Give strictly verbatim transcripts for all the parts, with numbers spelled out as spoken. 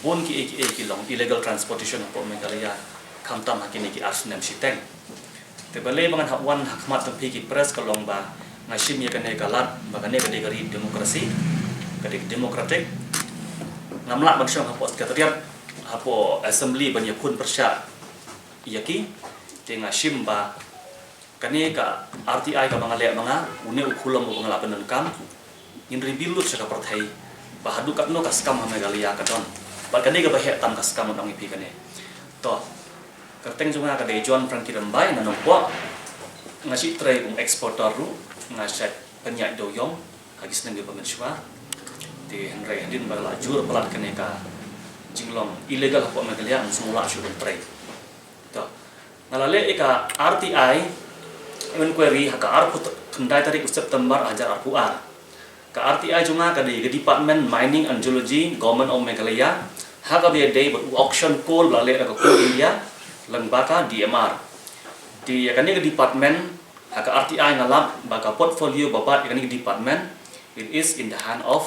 bun ki, ki, ki long illegal transportation hapoh Meghalaya, khamtam ha kine ki ar snem shiteng. Te balei ba ngan hap wan ha khmat jong phi ki press ka long ba nga shim ïa kane ka lad ba kane ka dei ka ri demokrasi, ka dei democratic. Ngam lah ban shong hapoh secretariat, hapoh assembly ban ïakhun pyrshah ïa ki. Te nga shim ba kane ka R T I kaba nga leh ma nga, une u khulom uba nga la pyndonkam, ngin reveal lut sha ka pyrthei ba haduh katno ka scam ha Meghalaya ka don, bad kane kaba heh tam ka scam, ngan ong ïa phi kane. To, kyrteng jong nga ka dei John Frankie Rymbai na Nongpoh. Nga shu trei kum exporter ruh, nga shait pynïaid dewïong ha ki snem kiba mynshuwa. Te hynrei hadien ba la jur palat kane ka jinglong illegal hapoh Meghalaya, ngam sngewlah shuh ban trei. To, nga la leh ïa ka R T I inquiry ha ka arphew khyndai tarik u September hajar arphew ar. Ka R T I jong nga ka dei ka Department Mining and Geology, Government of Meghalaya, ha kaba ïadei bad u auction coal ba la leh da ka Coal India lyngba ka D M R. Te ïa kane ka department, ha ka R T I nga lap ba ka portfolio ba bat ïa kane ka department, it is in the hand of,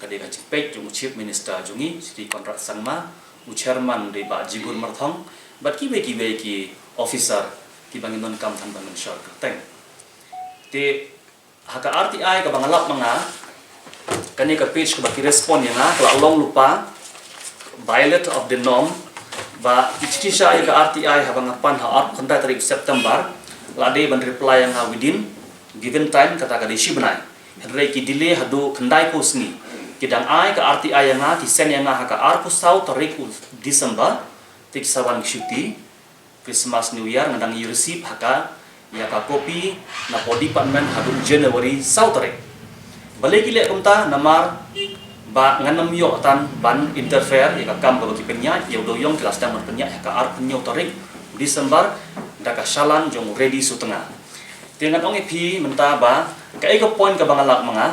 ka dei ka jingpeit jong u Chief Minister jong ngi, Shri Conrad Sangma, u Chairman dei Bah Jigur Marthong, bad kiwei kiwei ki officer kiba ngin donkam tang ban mynshuwa kyrteng. Te ha ka R T I kaba nga lap ma nga, kane ka page kaba ki respond ïa nga, ka la long lypa, violate of the norm, ba ki shisha ïa ka R T I haba nga pan ha arphew khyndai tarik September, la dei ban reply ïa nga within given time, kata ka dei shi bnai. Hynrei ki delay haduh khyndai phew sngi. Ki dang ai ka R T I ïa nga, ki send ïa nga ha ka arphew saw tarik u December, te ki sa wan ki shuti Christmas, New Year, nga dang ïoh receive ha ka, ïa ka copy napoh department haduh January saw tarik. Balei ki leh kumta? Namar ba ngan ym ïoh tang ban interfere ïa ka kam kaba ki pynïaid, ïa u dewïong ki la sdang ban pynïaid ha ka arphew hynñiew tarik December da ka challan jong u Reddy Sutnga. Te ngan ong ïa phi mynta ba kaei ka point kaba nga lap ma nga.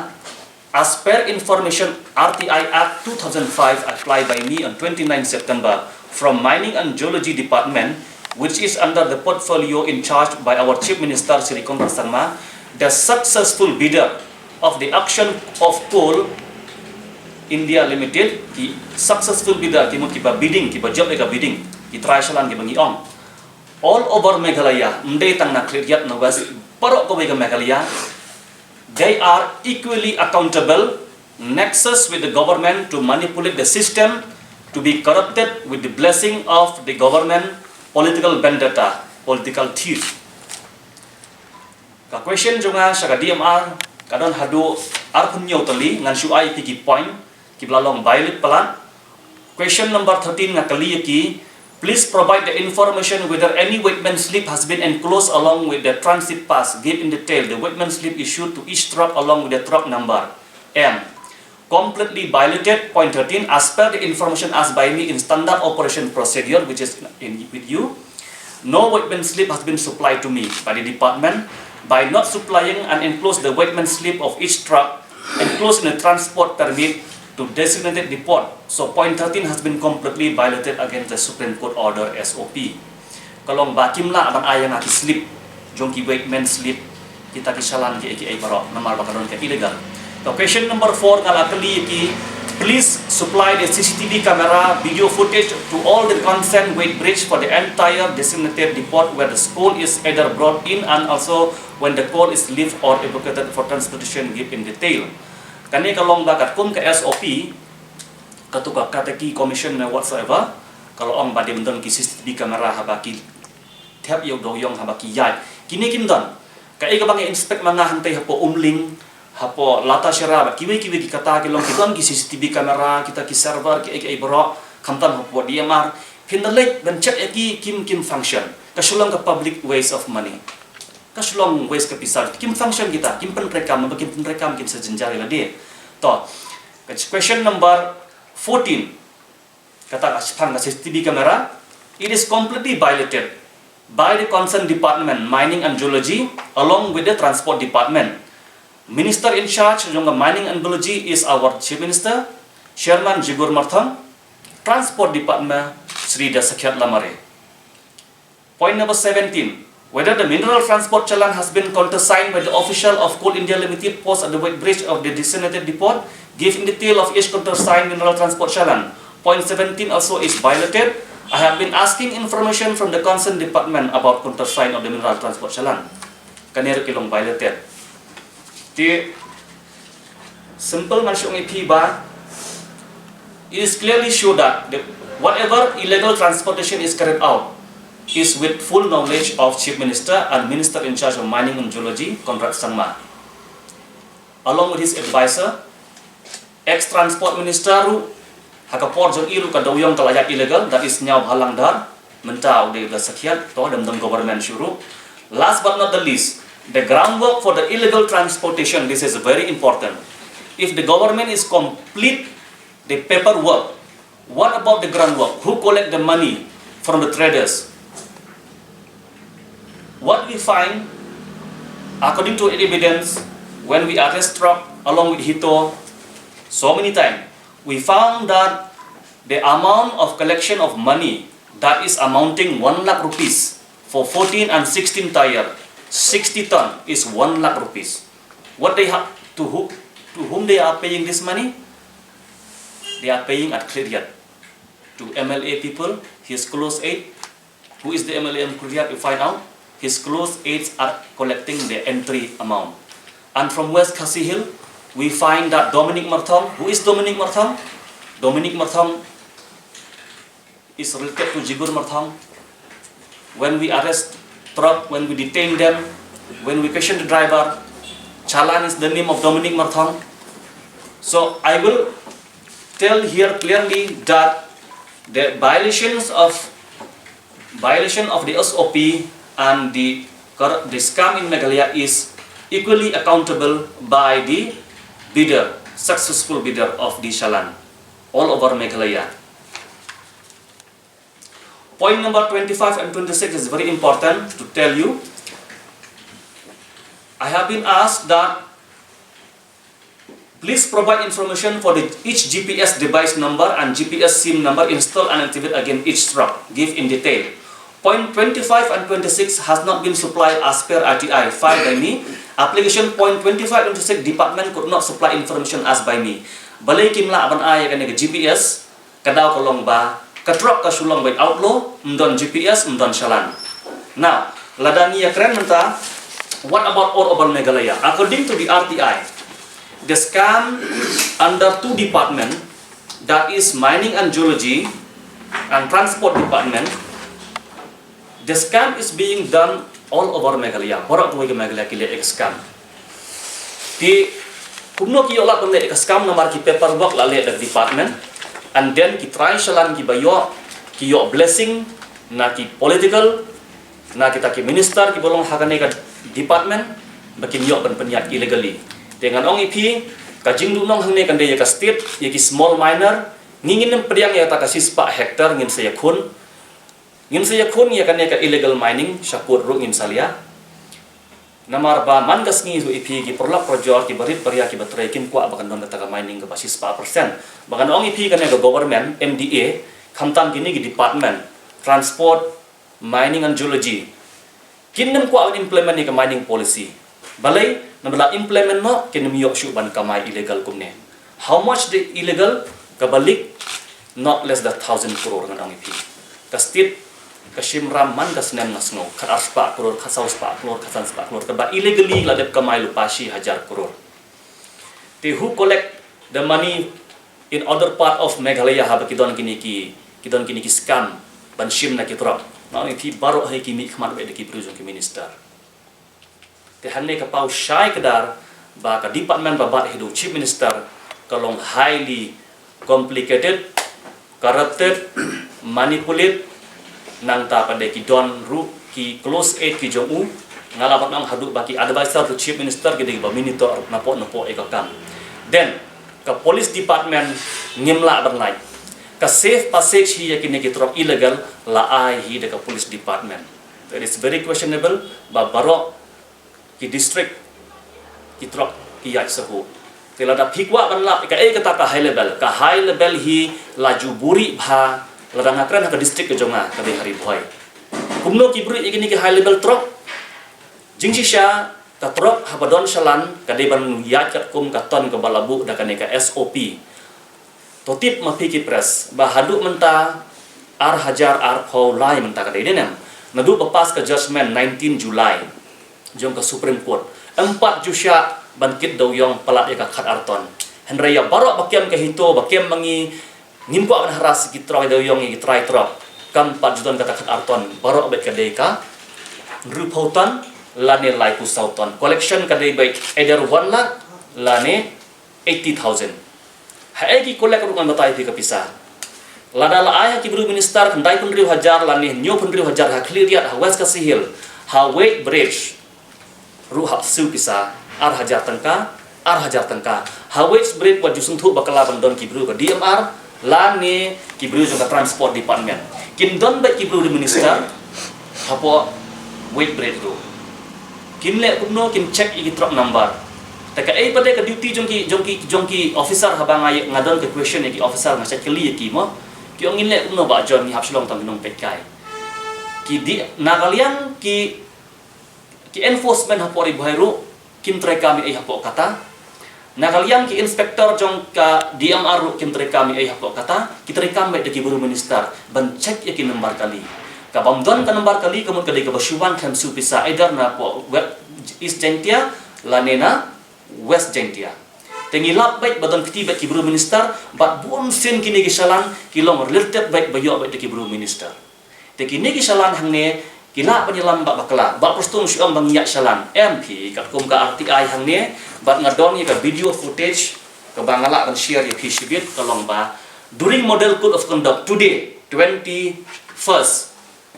As per information, R T I Act two thousand five apply by me on twenty-nine September from Mining and Geology Department, which is under the portfolio in charge by our Chief Minister Shri Conrad Sangma, the successful bidder of the auction of Coal India Limited, ki successful bidder, ki mut kiba bidding, kiba jop ïa ka bidding, ki trai challan kiba ngi ong, all over Meghalaya, ym dei tang na Khliehriat, na West, baroh kawei ka Meghalaya, they are equally accountable, nexus with the government to manipulate the system, to be corrupted with the blessing of the government, political vendetta, political thief. Ka question jong nga sha ka D M R ka don haduh arphew hynñiew tylli, ngan shu ai ïa phi ki point kiba la long violate palat. Question number thirteen, nga kylli ïa ki, please provide the information whether any weighman slip has been enclosed along with the transit pass. Give in detail the weighman slip issued to each truck along with the truck number. M. Completely violated. Point thirteen, as per the information asked by me in standard operation procedure, which is in with you, no weighman slip has been supplied to me by the department by not supplying and enclose the weighman slip of each truck enclosed in a transport permit to designated depot. So point thirteen has been completely violated against the Supreme Court order, S O P. Ka long ba kim lah ban ai ïa nga ki slip jong ki weighman slip, kita ki challan kiei kiei baroh, namar ba ka don ka illegal. So question number four, nga la kylli ïa ki, please supply the C C T V camera video footage to all the concerned weighbridge for the entire designated depot where the coal is either brought in and also when the coal is lifted or evacuated for transportation, give in detail. Kane ka long ba katkum ka S O P, katu ka Kataki Commission ne whatsoever, ka la ong ba dei ban don ki C C T V camera haba ki thep ïa u dewïong, haba ki ïaid. Kine kim don. Kaei kaba nga inspect ma nga hangtei hapoh Umling, hapoh Latashera, bad kiwei kiwei ki kata ki long ki don ki C C T V camera, kita ki server, kiei kiei baroh, khamtam hapoh D M R. Phin da leit ban check ïa ki, kim, kim function. Ka shu long ka public waste of money. Ka shu long waste ka pisa. Kim function kita, kim pyntreikam, ba kim pyntreikam kin sa jynjar ïa lade. To, ka question number fourteen. Kata ka shaphang ka C C T V camera, it is completely violated by the concerned department, Mining and Geology, along with the Transport Department. Minister in charge jong ka Mining and Geology is our Chief Minister, Chairman Jigur Marthong, Transport Department, Shri Dasakhiat Lamare. Point number seventeen. Whether the mineral transport challan has been countersigned by the official of Coal India Limited post at the weighbridge of the designated depot, give in detail of each countersigned mineral transport challan. Point seventeen also is violated. I have been asking information from the concerned department about countersign of the mineral transport challan. Kane ruh ki long violated. Te simple ngan shu ong ïa phi ba it is clearly show that the, whatever illegal transportation is carried out is with full knowledge of Chief Minister and Minister in charge of Mining and Geology, Conrad Sangma, along with his advisor, ex Transport Minister ruh, ha ka por jong i ruh ka dewïong ka la ïaid illegal, that is Sniawbhalang Dhar, mynta u dei u da sakhiat, to, dang don government shuh ruh. Last but not the least, the groundwork for the illegal transportation, this is very important. If the government is complete the paperwork, what about the groundwork? Who collect the money from the traders? What we find, according to evidence, when we arrest truck along with Hito, so many times, we found that the amount of collection of money that is amounting one lakh rupees for fourteen and sixteen tyre, sixty ton is one lakh rupees. What they have, to who, to whom they are paying this money? They are paying at Khliehriat to M L A people, his close aid. Who is the M L A in Khliehriat? We find out his close aides are collecting the entry amount. And from West Khasi Hill, we find that Dominic Marthong. Who is Dominic Marthong? Dominic Marthong is related to Jigur Marthong. When we arrest truck, when we detain them, when we question the driver, challan is the name of Dominic Marthong. So I will tell here clearly that the violations of, violation of the S O P and the cor-, the scam in Meghalaya is equally accountable by the bidder, successful bidder of the challan all over Meghalaya. Point number twenty-five and twenty-six is very important to tell you. I have been asked that please provide information for the, each G P S device number and G P S SIM number installed and activated against each truck. Give in detail. Point twenty-five and twenty-six has not been supplied as per R T I filed by me. Application point twenty-five twenty-six department could not supply information as by me. Balei kim lah ban ai ïa kane ka G P S, ka daw ka long ba ka truck ka shu long beit outlaw, ym don G P S, ym don challan. Now, lada ngi ïa kren mynta, what about all over Meghalaya? According to the R T I, the scam under two department, that is Mining and Geology and Transport Department, the scam is being done all over Meghalaya. Baroh kawei ka Meghalaya ki leh ïa ka scam. Te kumno ki ïoh lad ban leh ïa ka scam? Namar ki paperwork la leh da ka department, and then ki trai challan kiba ïoh, ki ïoh blessing na ki political, na kita ki minister kiba long ha kane ka department, ba kin ïoh ban pynïaid illegally. Te ngan ong ïa phi, ka jingduhnong hangne kan dei ïa ka state, ïa ki small miner. Ngi ngin ym pdiang ïa kata ka shispah hectare, ngin sa ïakhun. Ngin sa ïakhun ïa kane ka illegal mining, sha court ruh ngin sa leit. Namar ba man ka sngi, ïa phi ki paralok parajor, ki barit baria, ki batrei, kim kwah ba kan don kata ka mining kaba shispah percent. Ba ngan ong ïa phi, kane ka government, M D A, khamtam kine ki department, Transport, Mining and Geology, kin ym kwah ban implement ïa ka mining policy. Balei? Namar lada implement noh, kin ym ïoh shuh ban kamai illegal kumne. How much the illegal? Kaba leak, not less than thousand crore, ngan ong ïa phi. Ka state ka shim ram man ka snem, nga sngew, khat arspah crore, khat saw spah crore, khat san spah crore, kaba illegally la dep kamai lypa shi hajar crore. Te who collect the money in other part of Meghalaya, haba ki don kine ki, ki don kine ki scam ban shim na ki truck? Ngan ong ïa phi, baroh hi ki mihkhmat beit da ki briew jong ki minister. Te hangne ka paw shai kdar ba ka department ba bat haduh Chief Minister ka long highly complicated, corrupted, manipulate, nangta pat de ki don ruh ki close aid ki jong u, nga lah ban ong haduh ba ki advisor to Chief Minister ki dei ba monitor napoh napoh ïa ka kam. Then ka police department ngim lah ban lait. Ka safe passage hi ïa kine ki truck illegal la ai hi da ka police department. That is very questionable, ba baroh ki district ki truck ki ïaid shuh. Te lada phi kwah ban lap kaei kata ka high level, ka high level hi la ju buhrieh bha. Lada nga kren ha ka district ka jong nga, ka dei ha Ri Bhoi. Kumno ki buhrieh ïa kine ki high level truck? Jingshisha ka truck haba don challan ka dei ban ïaid katkum ka ton kaba la buh da kane ka S O P. To tip ma phi ki press ba haduh mynta ar hajar arphew lai mynta ka dei, dei ne em? Naduh ba pass ka judgment nineteen July jong ka Supreme Court, em pat ju shah ban kit dewiong palat ïa ka khat ar ton. Hynrei ïa baroh ba kem ka HITO, ba kem ma ngi, ngim kwah ban harass ïa ki truck, ïa dewiong, ïa ki trai truck. Kam pat ju don kata khat ar ton, baroh beit ka dei ka hynriewphew ton lane laiphew saw ton. Collection ka dei beit either one lakh lane eighty thousand. Haei ki collect ruh ngan batai ïa phi ka pisa. Lada la ai ha ki bru minister khyndai phew hynriew hajar lane hynñiew phew hynriew hajar ha Khliehriat, ha West Khasi Hills, ha weight bridge ruh hap siew pisa ar hajar tyngka, ar hajar tyngka. Ha weight bridge wat ju sngewthuh bakla ban don ki bru ka D M R lane ki bru jong ka transport department. Kin don beit ki bru ri minister hapoh weight bridge ruh. Kin leh kumno? Kin check ïa ki truck number. Te kaei pat de ka duty jong ki, jong ki, jong ki officer? Haba nga, nga don ka question ïa ki officer, nga check kylli ïa ki mo. Ki ong ngin leh kumno Bah John, ngi hap shu long tang ki nongpeitkai. Ki dei, na ka liang ki, ki enforcement hapoh Ri Bhoi ruh kim treikam ei ei hapoh kata. Na ka liang ki inspector jong ka D M R ruh kim treikam ei ei hapoh kata. Ki treikam beit da ki bru minister ban check ïa ki number kali. Ka bym don ka number kali ka mut ka dei kaba shu wan khlem siew pisa, either napoh West, East Jaintia lane na West Jaintia. Te ngi lap beit ba don kti beit ki bru minister bad bun sien kine ki challan ki long related beit, ba ïoh beit da ki bru minister. Te kine ki challan hangne ki lah ban ïalam bad bakla. Bah Prestone shu ong ba ngi ïaid challan. Em phi, katkum ka R T I hangne, bad nga don ïa ka video footage kaba nga lah ban share ïa phi shibit, ka long ba during model code of conduct today, twenty-first,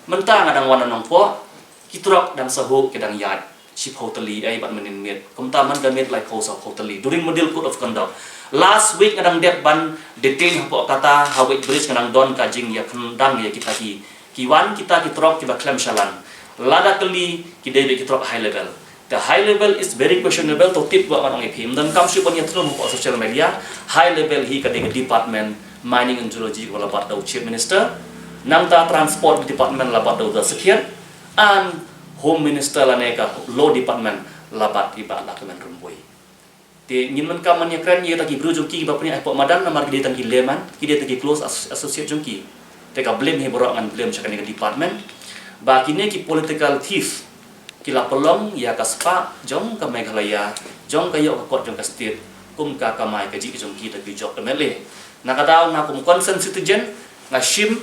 mynta nga dang wan na Nongpoh, ki truck dang sa huh, ki dang ïaid shiphew tylli ei bad mynnin miet. Kumta man ka miet laiphew sawphew tylli during model code of conduct. Last week nga dang dep ban detain hapoh kata, ha weight bridge nga dang don ka jingïakhyndang ïa kita ki, ki wan kita ki truck kiba khlem challan. Lada kylli, ki dei beit ki truck high level. Te high level is very questionable, to tip ba ngan ong ïa phi. Ym donkam shuh ban ïatylli hapoh social media. High level hi ka dei ka department mining and geology kaba la bat da u chief minister. Nangta transport department la bat da u Da Sakhiat. And Home Minister lane ka Law Department la bat i Bah Lahkmen Rymbui. Te ngin mynta kam ban ïakren ïa kita ki bru jong ki kiba pynïaid hapoh madan, namar ki dei tang ki layman, ki dei tang ki close as-, associate jong ki. Te ka blame hi baroh ngan blame sha kane ka department. Ba kine ki political thief ki la pynlong ïa ka spah jong ka Meghalaya, jong ka ïoh ka kot jong ka state, kum ka kamai kajih jong ki da ki jok M L A. Na ka daw nga kum concerned citizen, nga shim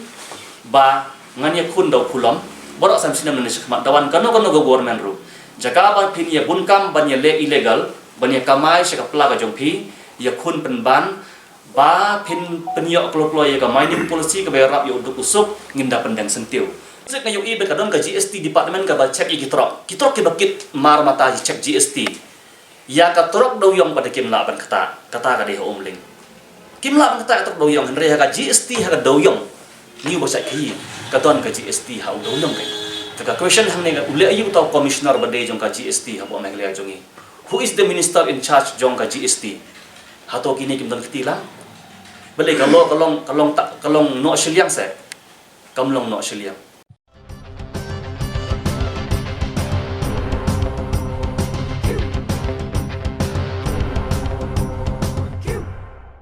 ba ngan ïakhun da u khulom, baroh sam snem ne shakhmat, da wan kano kano ka government ruh. Jaka ba phin ïa bun kam ban ïa leh illegal, ban ïa kamai sha ka pla ka jong phi, ïakhun pynban, ba phin pynïoh kloi kloi ïa ka mining policy kaba ïarap ïa u duk u suk, ngin da pyndeng syntiew. Sik nga ïohi ba ka don ka G S T department kaba check ïa ki truck. Ki truck kiba kit mar mata check G S T. Ïa ka truck dewiong pat kim lah ban ktah, kata ka dei ha Umling. Kim lah ban ktah ïa ka truck dewiong, hynrei ha ka G S T ha ka dewiong, ngi ba check hi, ka don ka G S T ha u dewiong ka. Te ka question hangne ka, u leh aïu uta u commissioner ba dei jong ka G S T hapoh Meghalaya jong ngi? Who is the minister in charge jong ka G S T? Hato kine kim don kti lang? Balei ka law ka long, ka long ta-, ka long noh shiliang se? Kam long noh shiliang.